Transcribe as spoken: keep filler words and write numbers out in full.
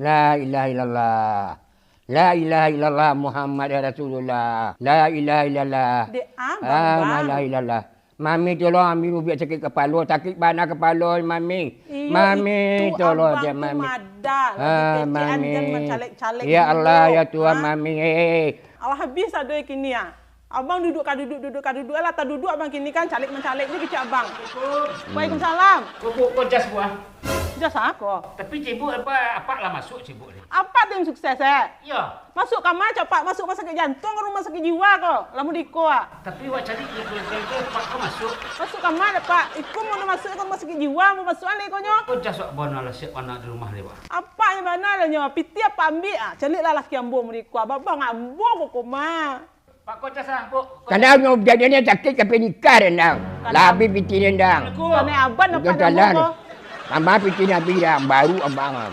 La ilaha illallah. La ilaha illallah Muhammad Rasulullah. La ilaha illallah. Dek abang, ah, bang. La ilaha illallah. Mami tolong ambi ubiak sakik kapalo, sakik bana kapalo Mami. Iyo, Mami itu tolong abang je tu Mami. Madah, lagi ah, kecekan Mami. Jan mancalek-calek. Ya Allah, ya Tuhan, ah. Mami. Eh. Alah habis ado kini ah. Abang duduk ka duduk, duduk ka duduk, alah taduduak abang kini kan, calek mancalek je kecek abang. Assalamualaikum. Waalaikumsalam. Ko, ko, ko jas buah. Jas ako? Tapi cibuk apa, apak lah masuk cibuk ni. Apak tim sukses eh? Iyo. Masuk kama capak, masuk rumah sakik jantung, rumah sakik jiwa ko. Lamun di iko ah. Tapi wak cari di keluarga ko, apak ko masuk. Masuk kama dek pak? Iko mau masuk iko rumah sakik jiwa, mau masuk alai ikonyo. Ko jas wak bana lah siap anak di rumah dek wak. Apak yang bana lah nyo, piti apak ambiak ah. Caliak lah laki ambo mun di iko ah. Babang ambo ko koma. Pak, ko jas ah, Pak. Ko jas. Kanai nyo jadi ni sakik sampai nikah dendang. Kanai. Lah abih piti dendang. Assalamualaikum. Kanai aban apak namo ko? Mama piti nabi dah, baru abang.